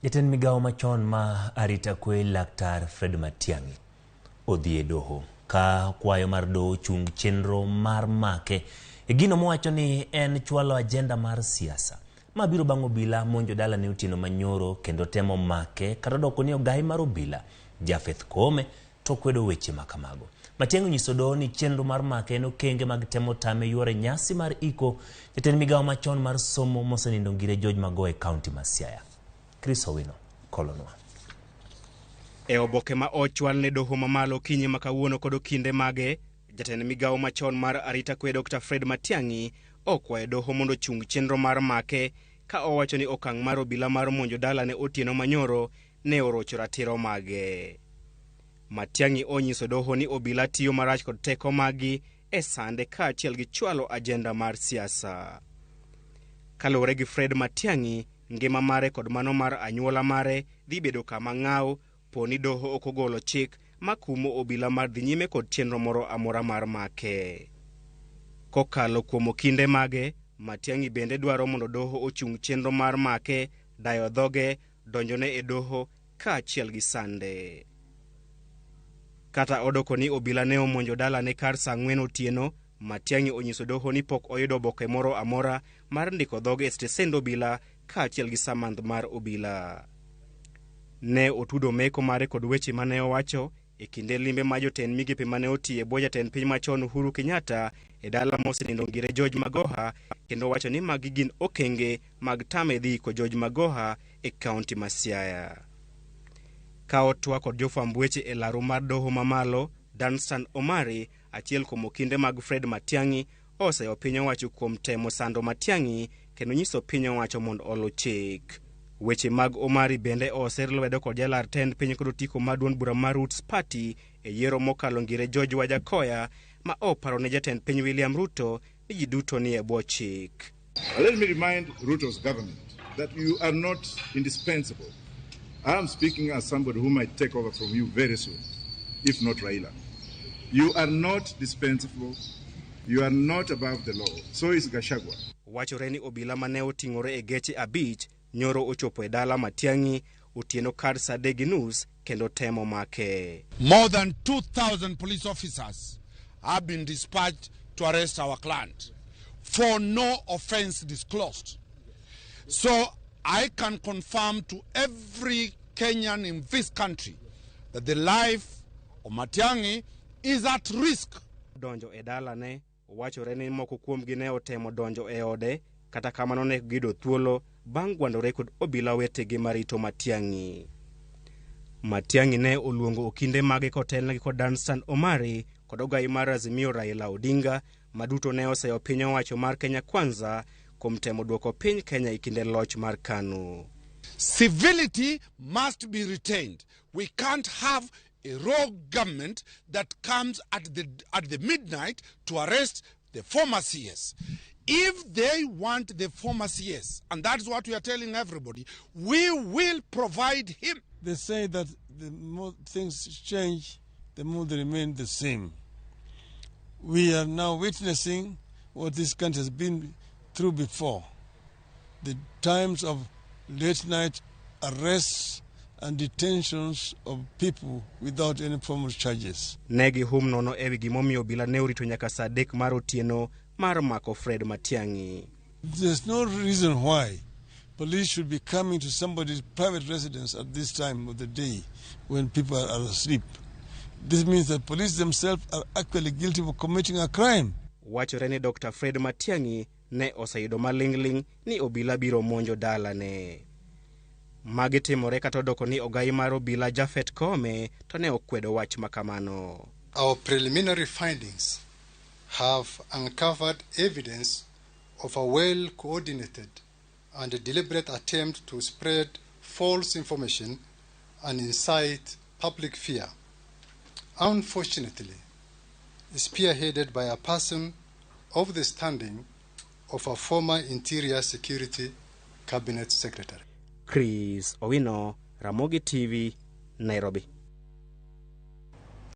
Jatend migawo machon ma arita kwe Laktar Fred Matiang'i odhi e doho ka kwayo mar doho chung chenro mar make e gino mowacho ni en chwalo ajenda mar siasa. Ma biro bang' obila monjo dalane otieno manyoro kendo temo make kata odoko ni ogai mar obila Japheth Koome to kwedo weche ma kamago. Matiang'i onyiso doho ni chenro mar make en okenge mag temo tame yuore nyasi mar iko jatend migawo machon mar somo mosenindo Ngire George Magoha e kaunti ma Siaya. Chris Owino kolonwa. E oboke ma ochwal ne doho mamalo okinyi ma kawuono kod okinde mage, jatend migawo machon mar arita kwe Dr. Fred Matiang'i okwayo doho mondo ochung chenro mar make ka owacho ni okang' mar obila mar monjo dalane otieno manyoro ne orocho ratiro mage. Matiang'i onyiso doho ni obila tiyo marach kod teko maggi e sande kaachiel gi chwalo ajenda mar siasa. Kaluwore gi Fred Matiang'i, ngima mare kod mano mar anyuola mare dhi bedo kama ng'aw po ni doho ok ogolo chik makumo obila mar dhi nyime kod chenro moro amora mar make. Kokalo kuom okinde mage, Matiang'i bende dwaro mondo doho ochung chenro mar make, dayo dhoge, donjone e doho kaachiel gi sande. Kata odoko ni obila ne omonjo dalane kar saa 4 otieno, Matiang'i onyiso doho ni pok oyudo oboke moro amora mar ndiko dhoge e stesend obila kaachiel gi samand mar obila. Ne otudo meko mare kod weche mane owacho e kinde limbe ma jotend migepe mane otiyo e bwo jatend piny machon Uhuru Kenyatta e dala mosenindo Ngire George Magoha, kendo wacho ni magi gin okenge mag tame dhi iko George Magoha e kaunti ma Siaya. Ka otwa kod jofwamb weche e laru mar doho mamalo, Danstan Omari, achiel kuom okinde mag Fred Matiang'i, oseyo piny owacho kuom temo sando Matiang'i kendo nyiso piny owacho mondo oluw chik. Weche mag Omari bende oser lwedo kod jalar tend piny kod otiko mar duond bura mar Roots Party e yiero mokalo Ngire George Wajackoyah, ma oparo ne jatend piny William Ruto ni ji duto ni e bwo chik. Let me remind Ruto's government that you are not indispensable. I am speaking as somebody who might take over from you very soon, if not Raila. You are not dispensable. You are not above the law. So is Gachagua. Wachore ni obila mane oting'ore e geche 5 nyoro ochopo e dala Matiang'i otieno kar saa 3:30 kendo temo make. More than 2,000 police officers have been dispatched to arrest our client for no offense disclosed. So I can confirm to every Kenyan in this country that the life of Matiang'i is at risk. Donjo e dalane, wachore ni moko kuomgi ne otemo donjo e ode, kata kamano ne giyudo thuolo bang' gwandore kod obila wetegi marito Matiang'i. Matiang'i ne oluongo okinde mage kotelnegi kod Danstan Omari kod ogai mar Azimio Raila Odinga, ma duto ne oseyo piny owacho mar Kenya Kwanza kuom temo duoko piny Kenya e kinde loch mar KANU. Civility must be retained. We can't have a rogue government that comes at the midnight to arrest the former CS. If they want the former CS, and that's what we are telling everybody, we will provide him. They say that the more things change, the more they remain the same. We are now witnessing what this country has been through before. The times of late night arrests and detentions of people without any formal charges. Ne gihum nono ewi gimomiyo obila ne orito nyaka saa 3 mar otieno mar mako Fred Matiang'i. There's no reason why police should be coming to somebody's private residence at this time of the day when people are asleep. This means that police themselves are actually guilty of committing a crime. Wachore ni Dr. Fred Matiang'i ne oseyudo maling'ling' ni obila biro monjo dalane. Magi timore kata odoko ni ogai mar obila Japhet Koome to ne okwedo wach makamano. Our preliminary findings have uncovered evidence of a well-coordinated and deliberate attempt to spread false information and incite public fear. Unfortunately, spearheaded by a person of the standing of a former Interior Security Cabinet Secretary. Chris Owino, Ramogi TV, Nairobi.